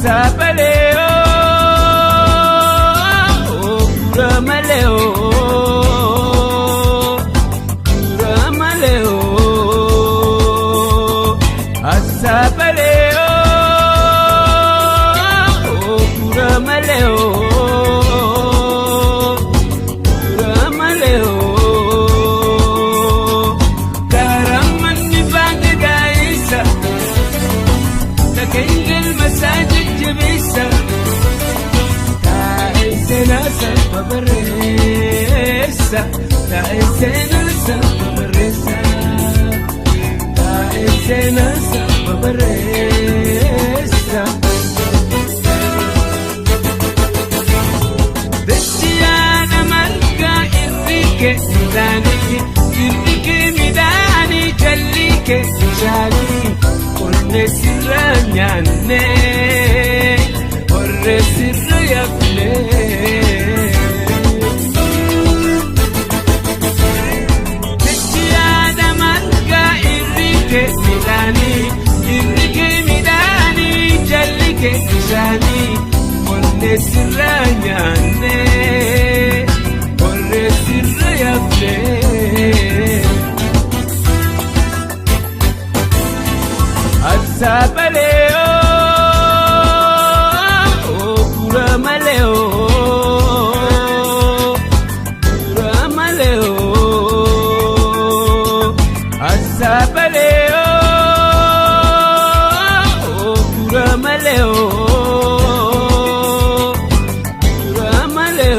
Asaabalee kura malee kura malee asaabalee kura malee kura malee karamanni baangi gaa'isa takengel masaajid jabeessa taa'ee seenaa saba barreessa taa'ee seenaa saba barreessa taa'ee seenaa saba barreessa. Dachiyaana margaa irrike midhaanii irrike midhaanii jallike bishaanii qonnee sirra nyaanne horree sirra yafne. Dachiyaana margaa irrike midhaanii irrike midhaanii jallike bishaanii qonnee sirra nyaanne horree sirra yafne. Asaabalee kura malee kura malee asaabalee kura malee kura malee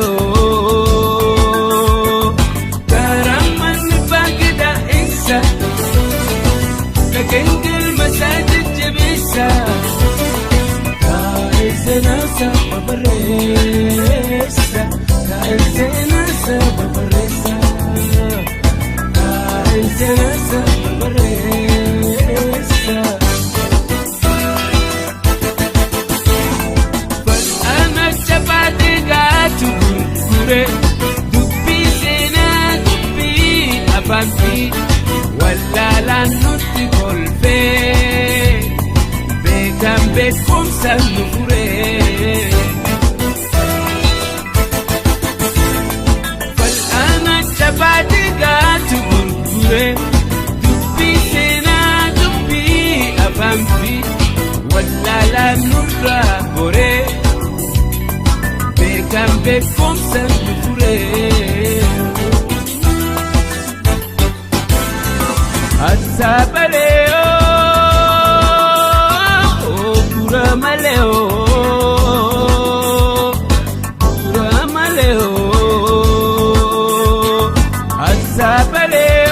karamanni baangida isa. Kakengel masaajid jabeessa taa'ee seenaa saba barreessa taa'ee seenaa saba barreessa taa'ee seenaa saba barreessa. Fal'aana chapaatee gaatu gurgure dubbii seenaa dubbii afaan fi wallaalaan nutti kolfee beekan beekumsa nu furee. Fal'aana chapaatee gaatu gurgure dubbii seenaa dubbii afaan fi wallaalaan nurraa goree beekan beekumsa nu furee. Asaabalee kura malee kura malee asaabalee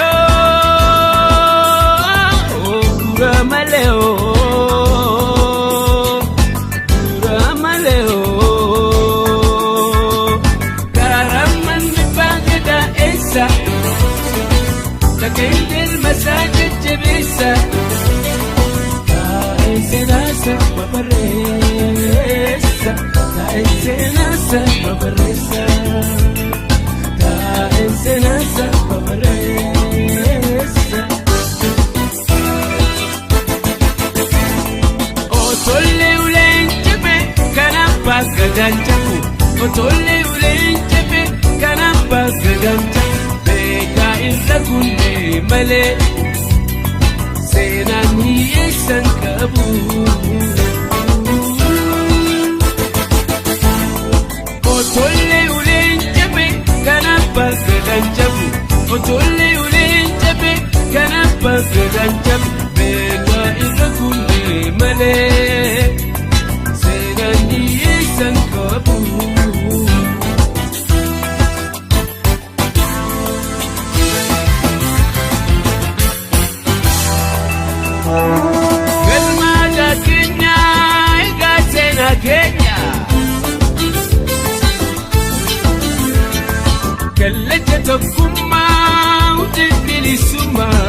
kura malee kura malee karamanni baangida eessa. Takengel masaajid jabeessa taa'ee seenaa saba barreessa taa'ee seenaa saba barreessa taa'ee seenaa saba barreessa. Otollee uleen jabe kan abbaa gadaan jabu otollee uleen jabe kan abbaa gadaan jabu beekaa irra kunnee malee seenaan hiyyeessan qabu. Otollee uleen jabe kan abbaa gadaan jabu otollee uleen jabe kan abbaa gadaan jabu beekaa irra kunnee malee seenaan hiyyeessan qabu. Galmaa keenyaa egaa seenaa keenya. Kallacha tokkummaa hundee bilisummaa.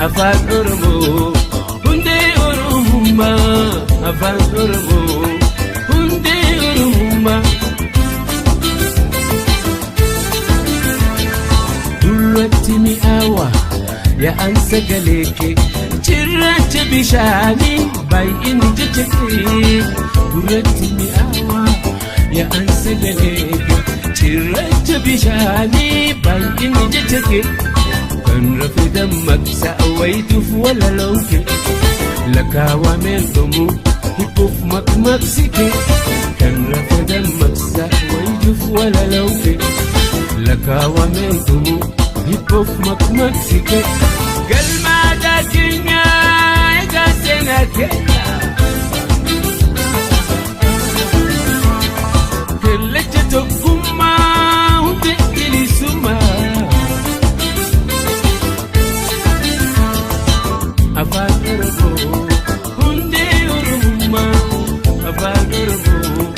Afaan Oromoo hundee Oromummaa. Afaan Oromoo hundee Oromummaa. Duratti mi'aawa yaa'an sagalee kee. Cirracha bishaanii baay'inni jecha kee gurratti mi'aawaa yaa'an sagalee kee. Cirracha bishaanii baay'inni jecha kee kan rafe dammaqsa wayituuf walaloon kee. Lakkaawameen dhumu hibboof maqmaqsi kee kan rafe dammaqsa wayituuf walaloon kee. Lakkaawameen dhumu hibboof maqmaqsi kee. Galma aadaa keenyaa egaa seenaa keenya. Kallacha tokkummaa hundee bilisummaa. Afaan Oromoo hundee Oromummaa. Afaan Oromoo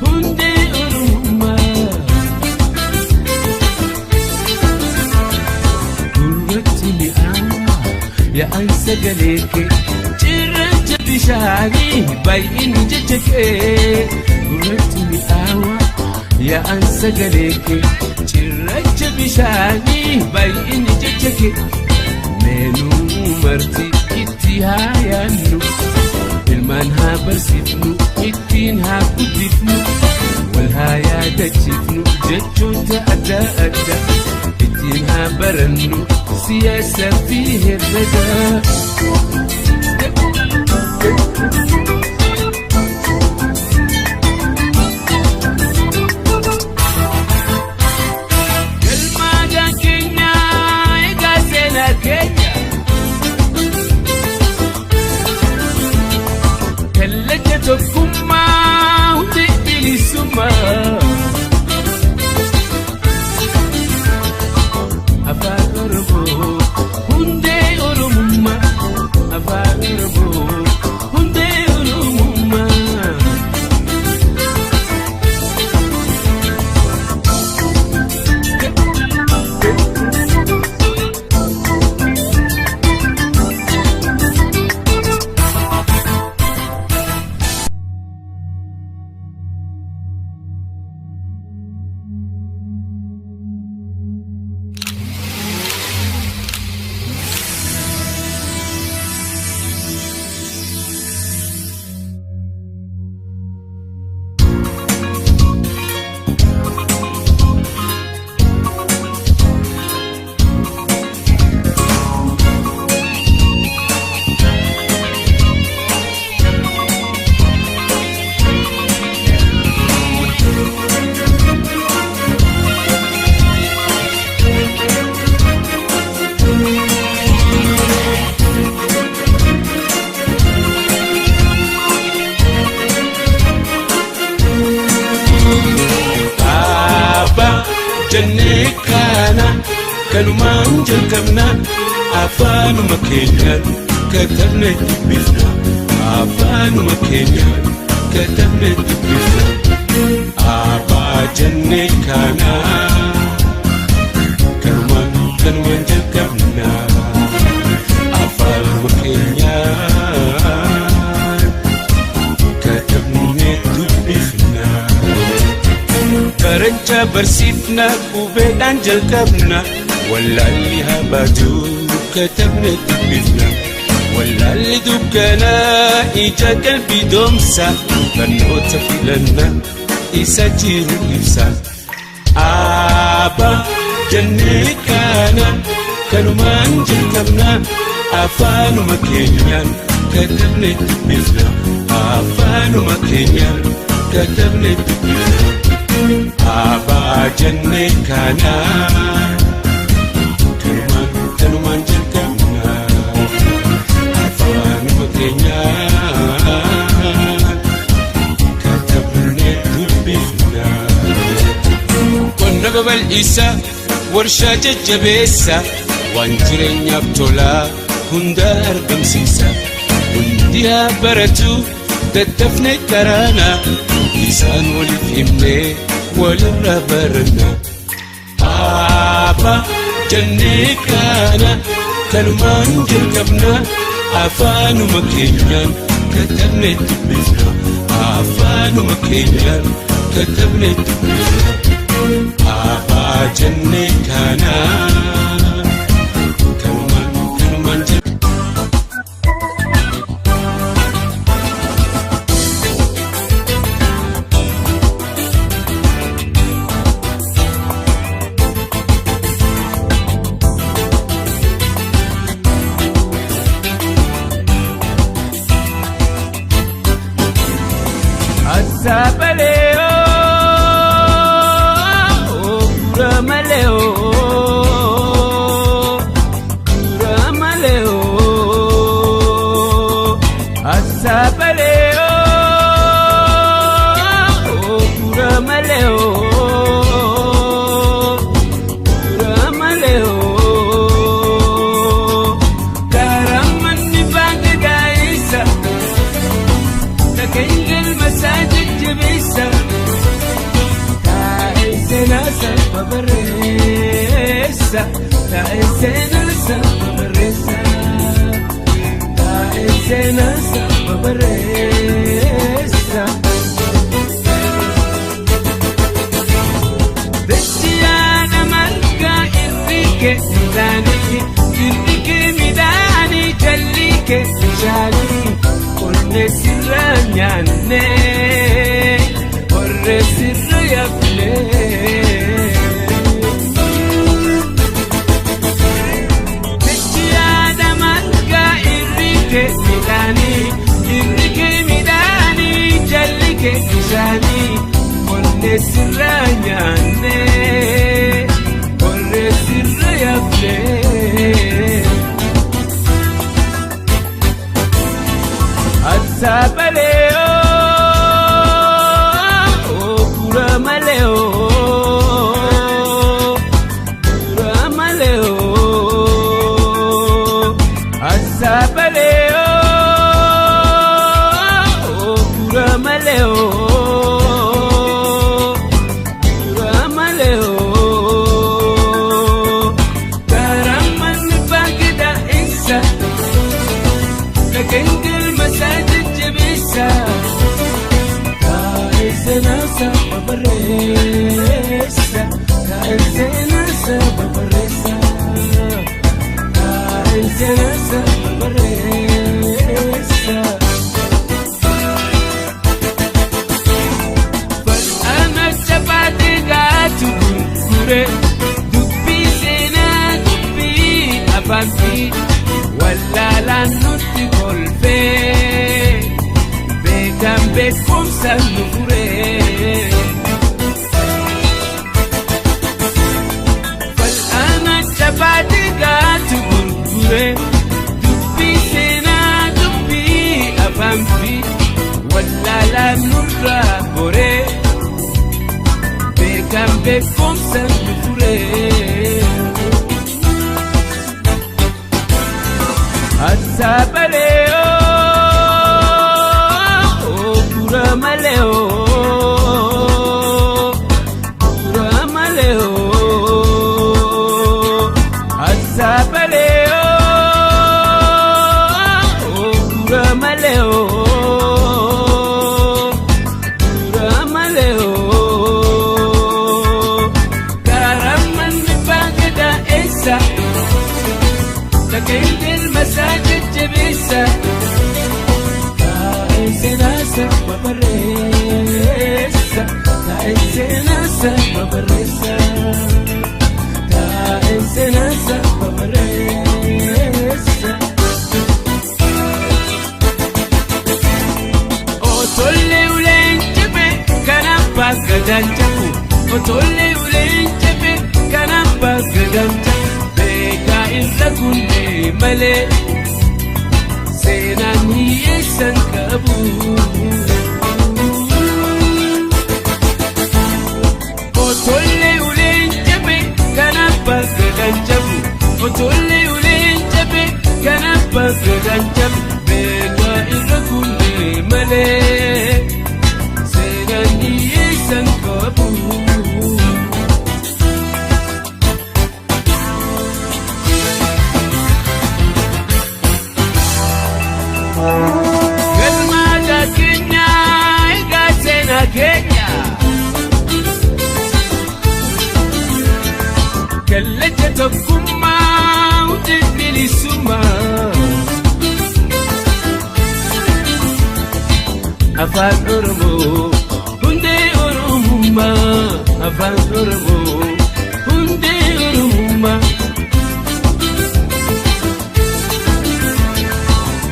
hundee Oromummaa. Gurratti mi'aawaa yaa'an sagalee kee cirracha bishaanii baay'inni jecha kee. Gurratti mi'aawaa yaa'an sagalee kee cirracha bishaanii baay'inni jecha kee. Meenuu marti itti haa yaannu, ilmaan haa barsiifnu, ittiin haa guddifnu, wal haa yaadachiifnu, jechoota adda addaa ittiin haa barannu, siyaasa fi herrega. Galma aadaa keenyaa egaa seenaa keenya. Kallacha tokkummaa hundee bilisummaa. Afaan Oromoo hundee Oromummaa. Afaan Oromoo hundee Oromummaa. Abbaa jennee kana kanumaan jalqabna, afaanuma keenyaan katabne dubbifna, afaanuma keenyaan katabne dubbifna. Abbaa jennee kana kanumaan jalqabna, afaanuma keenyaan katabne dubbifna. Barachaa barsiifna, qubeedhaan jalqabna, wallaalli haa baatu, katabne dubbifna. Wallaalli dukkanaa ija qalbii doomsa, barnoota filanna isa jiru ibsa. Abbaa jennee kana kanumaan jalqabna, afaanuma keenyaan katabne dubbifna, afaanuma keenyaan katabne dubbifna. Abbaa jennee kana kanumaan jalqabna, afaanuma keenyaan katabne dubbifna. Qonna babal'isa, warshaa jajjabeessa, waan jireenyaaf tolaa hunda argamsiisa. Hundi haa baratu, daddafne karaana, isaan waliif himnee walirraa baranna. Abbaa jennee kana kanumaan jalqabna, afaanuma keenyaan katabne dubbifna, afaanuma keenyaan katabne dubbifna. Abbaa jennee kana kanumaan jalqabna. oo, dura malee oo, asaabalee oo, dura malee oo, dura malee oo, karamanni baanga gaa'isa, dhageen galma isaa jajjabeessa. Taa'ee seenaa barreessa, taa'ee seenaa barreessa, taa'ee seenaa barreessa. Dachiyaana margaa irriike midhaanii, irriike midhaanii, jalliike bishaanii, qonnee sirra nyaannee, horree sirra yaafnee. Dachiyaana margaa irriike midhaanii, irriike midhaanii, jalliike bishaanii, qonnee sirra nyaannee, horree sirra yaafnee. Asaabalee oo, dura malee oo, dura malee oo, asaabalee oo, dura malee oo, dura malee oo, karamanni baangida isa. Dhageen galma isaa jajjabeessa. Taa'ee seenaa saba barreessa. Taa'ee seenaa saba barreessa. Taa'ee seenaa saba barreessa. Fal'aana chapaatee gaatu gurgure, dubbii seenaa dubbii afaan fi wallaalaan nutti kolfee, beekan beekumsa nu furee. Fal'aana chapaatee gaatu gurgure, dubbii seenaa dubbii afaan fi wallaalaan nurraa goree, beekan beekumsa nu furee. Asaabalee oo, dura malee oo, dura malee oo, asaabalee oo, dura malee oo, dura malee oo, karamanni baangada eessa? Dhageen galma isaa jajjabeessa. Taa'ee seenaa saba barreessa. Taa'ee seenaa saba barreessa. Taa'ee seenaa saba barreessa. Otollee uleen jabe kan abbaa gadaan jabu. Otollee uleen jabe kan abbaa gadaan jabu. Beekaa irra kunnee malee seenaan hiyyeessan qabu. Otollee uleen jabe kan abbaa gadaan jabu. Otollee uleen jabe kan abbaa gadaan jabu. Beekaa irra kunnee malee seenaan hiyyeessan qabu. Galmaata keenya egaa seenaa keenya. Kallacha tokkummaa hundee bilisummaa. Afaan Oromoo hundee Oromummaa. Afaan Oromoo hundee Oromummaa.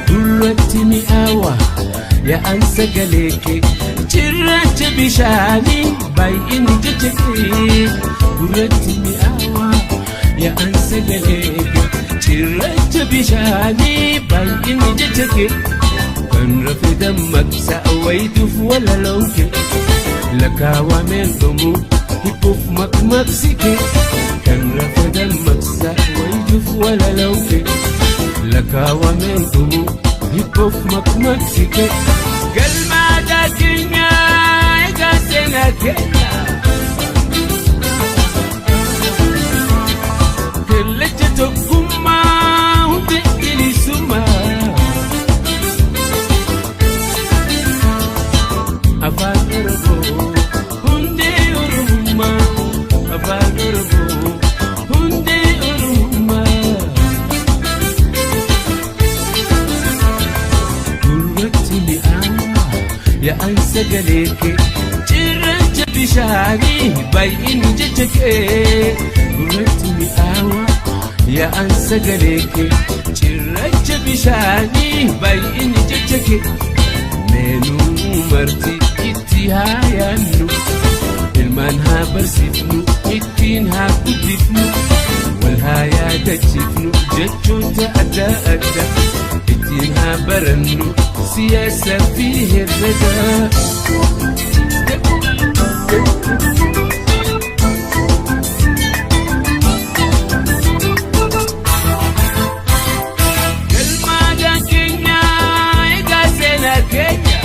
Gurratti mi'aawa yaa'an sagalee kee, cirracha bishaanii baay'inni jecha kee, gurratti mi'aawa. sagalee kee cirracha bishaanii baay'inni jecha kee kan rafe dammaqsa wayituuf walaloon kee lakkaawameen dhumu hibboof maqmaqsi kee kan rafe dammaqsa wayituuf walaloon kee lakkaawameen dhumu hibboof maqmaqsi kee galmaataa keenyaa egaa seenaa keenya. Kallacha tokkummaa hundee bilisummaa. Afaan Oromoo hundee Oromummaa. Afaan Oromoo hundee Oromummaa. Gurratti mi'aawa yaa'an sagalee kee cirracha bishaanii baay'inni jecha kee gurratti mi'aawa yaa'an sagalee kee cirracha bishaanii baay'inni jecha kee meenuu marti itti haa yaannu ilmaan haa barsiifnu ittiin haa guddifnu wal haa yaadachiifnu jechoota adda addaa ittiin haa barannu siyaasa fi herrega. Galmaagaan keenyaa egaa seenaa keenya.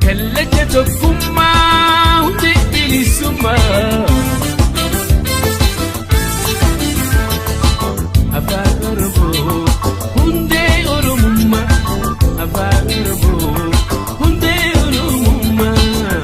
Kallacha tokkummaa hundee bilisummaa. Afaan Oromoo hundee Oromummaa. Afaan Oromoo hundee Oromummaa.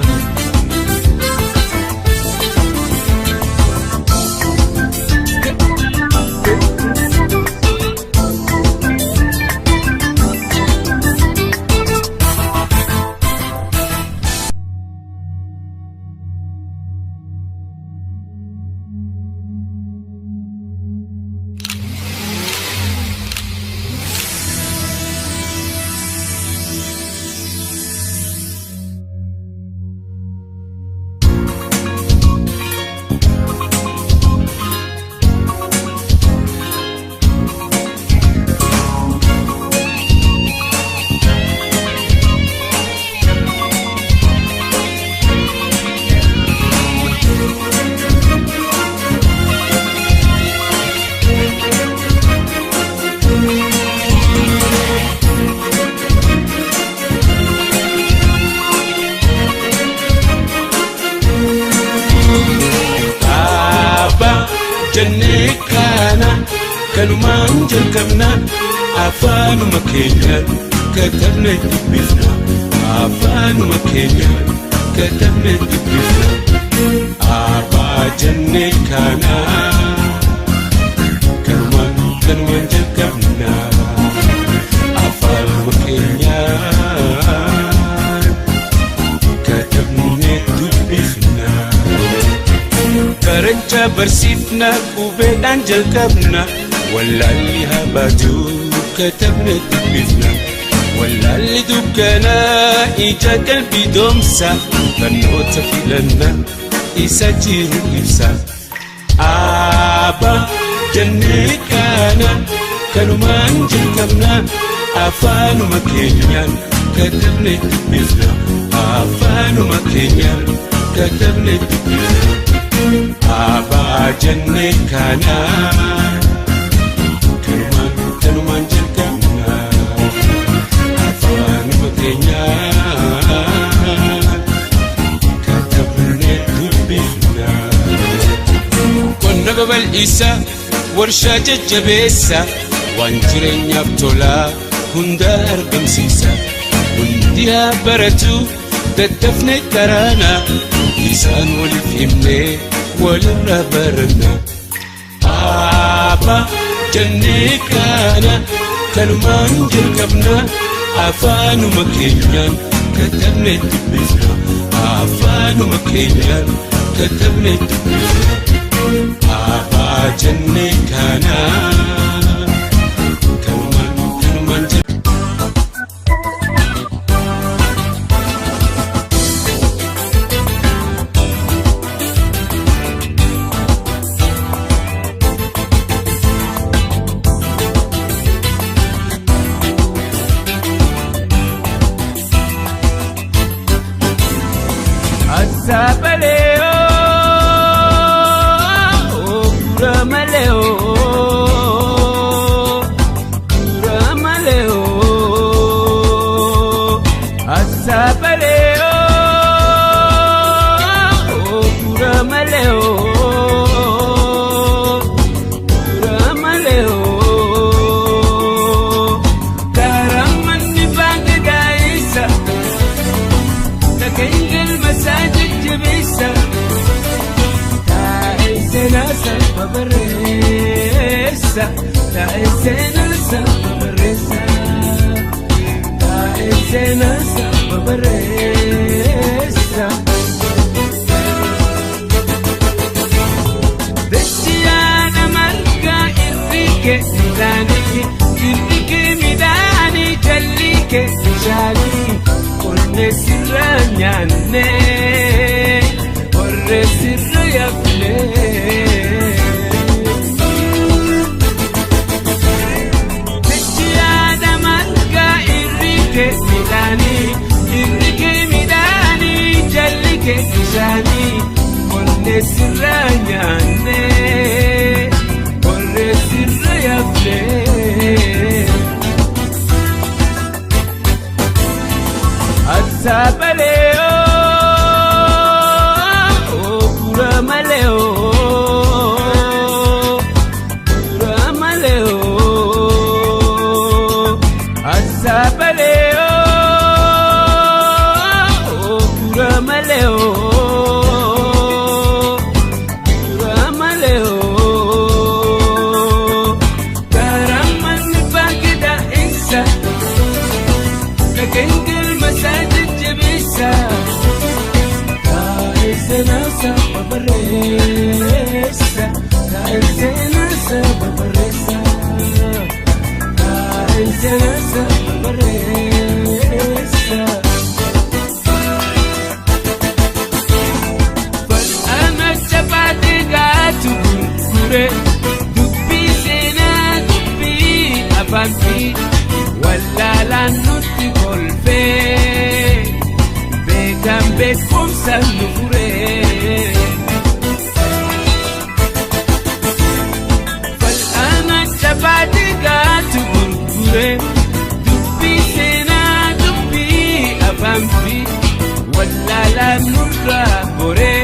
Abbaa jennee kana kanumaan jalqabna afaanuma keenyaan katabne dubbifna afaanuma keenyaan katabne dubbifna abbaa jennee kana kanumaan kanumaan jalqabna afaanuma keenyaan katabne dubbifna. Baracha barsiifna qubeedhaan jalqabna wallaalli haa baatu katabne dubbifna wallaalli dukkanaa ija qalbii doomsa barnoota filanna isa jiru ibsa. Abbaa jennee kana kanumaan jalqabna afaanuma keenyaan katabne dubbifna afaanuma keenyaan katabne dubbifna. Abbaa jennee kana kanumaan kanumaan jalqabna afaanuma keenyaan katabne dubbifna. Qonna babal'isa warshaa jajjabeessa waan jireenyaaf tolaa hunda argamsiisa hundi haa baratu daddafne karaana isaan waliif himnee walirraa baranna. Abbaa jennee kana kanumaan jalqabna afaanuma keenyaan katabne dubbifna afaanuma keenyaan katabne dubbifna abbaa jennee kana kanumaan kanumaan jalqabna. babarreessa. Taa'ee seenaa isaa babarreessa. Taa'ee seenaa isaa babarreessa. Dachiyaadha margaa irri kee midhaanii, irri kee midhaanii, jalli kee bishaanii. Qonnee sirra nyaannee, horree sirra yafnee. Dachiyaadha margaa irri kee midhaanii, irri kee midhaanii, jalli kee bishaanii. Qonnee sirra nyaannee, horree sirra yafnee. Asaabalee oo, kura malee oo, kura malee oo. Asaabalee oo, kura malee oo, kura malee oo. Karamanni baagida isa. Dhageen masaa jajjabeessa. Taa'ee seenaa isaa babarreessa. Taa'ee seenaa isaa babarreessa. Taa'ee seenaa isaa babarreessa. Fal'aana chapaatee gaatu gurgure, dubbii seenaa dubbii afaan fi wallaalaan nutti kolfee, beekan beekumsa nu furee. Fal'aana chapaatee gaatu gurgure, dubbii seenaa dubbii afaan fi wallaalaan nurraa goree,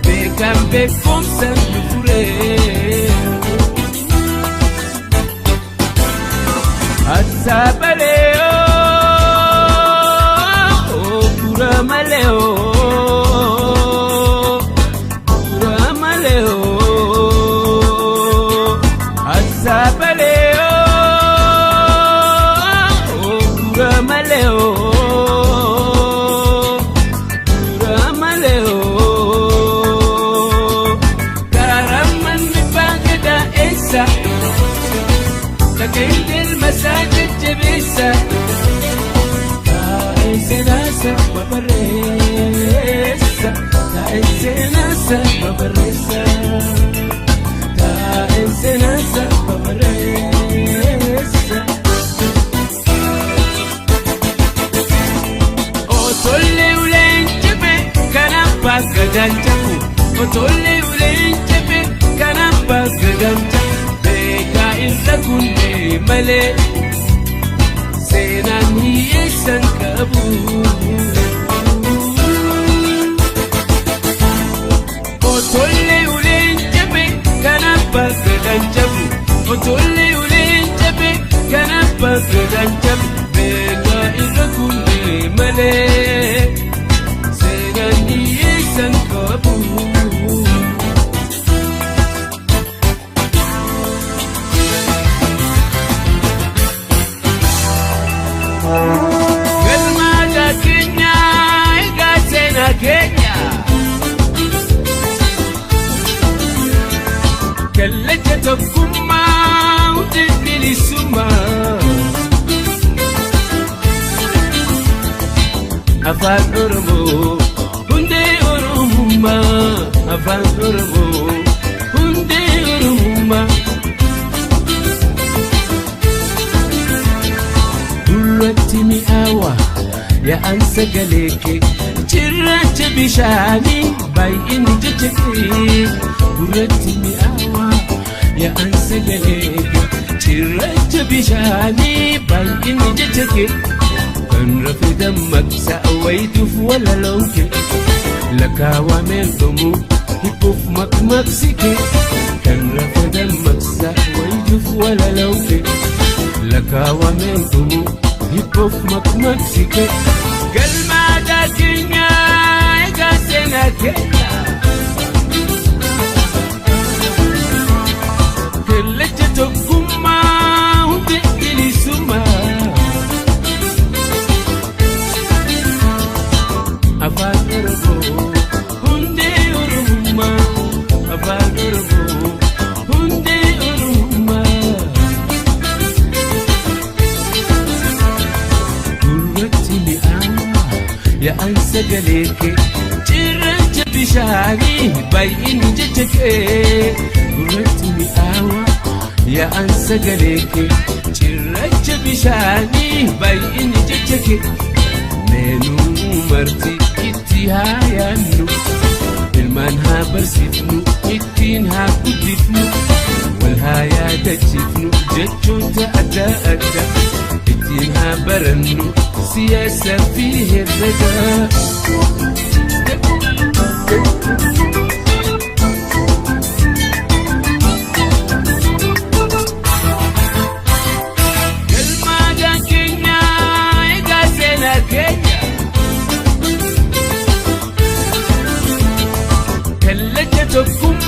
beekan beekumsa nu furee. Asaabalee oo, kura malee oo, kura malee oo. Asaabalee oo, kura malee oo, kura malee oo. Karamanni baagada eessa? Dhageen masaa jajjabeessa. Taa'ee seenaa isaa babarreessa. Taa'ee seenaa isaa babarreessa. Taa'ee seenaa isaa babarreessa. Otollee uleen jabe kan abbaa gadaan jabu. Otollee uleen jabe kan abbaa gadaan jabu. Beekaa irra kunnee malee seenaan hiyyeessan qabu. Otollee uleen jabe kan abbaa gadaan jabu. Otollee uleen jabe kan abbaa gadaan jabu. Beekaa irra kunnee malee seenaan hiyyeessan qabu. Galmaata keenya egaa seenaa keenya. Kallacha tokkummaa hundee bilisummaa. Afaan Oromoo hundee Oromummaa. Afaan Oromoo hundee Oromummaa. Gurratti mi'aawa yaa'an sagalee kee, cirracha bishaanii baay'inni jecha kee. Gurratti mi'aawa yaa'an sagalee kee, cirracha bishaanii baay'inni jecha kee. Kan rafe dammaqsa wayituuf walaloon kee, lakkaawameen dhumu hibboof maqmaqsi kee. Kan rafe dammaqsa wayituuf walaloon kee, lakkaawameen dhumu hibboof maqmaqsi kee. Galmaata keenya egaa seenaa keenya. sagalee kee, cirracha bishaanii baay'inni jecha kee, gurratti mi'aawa yaa'an sagalee kee, cirracha bishaanii baay'inni jecha kee. Meenuu marti itti haa yaannu, ilmaan haa barsiifnu, ittiin haa guddifnu, wal haa yaadachiifnu, jechoota adda addaa ittiin haa barannu, siyaasa fi herrega. Galmaadhaan keenya egaa seenaa keenya. Kallacha tokkummaa.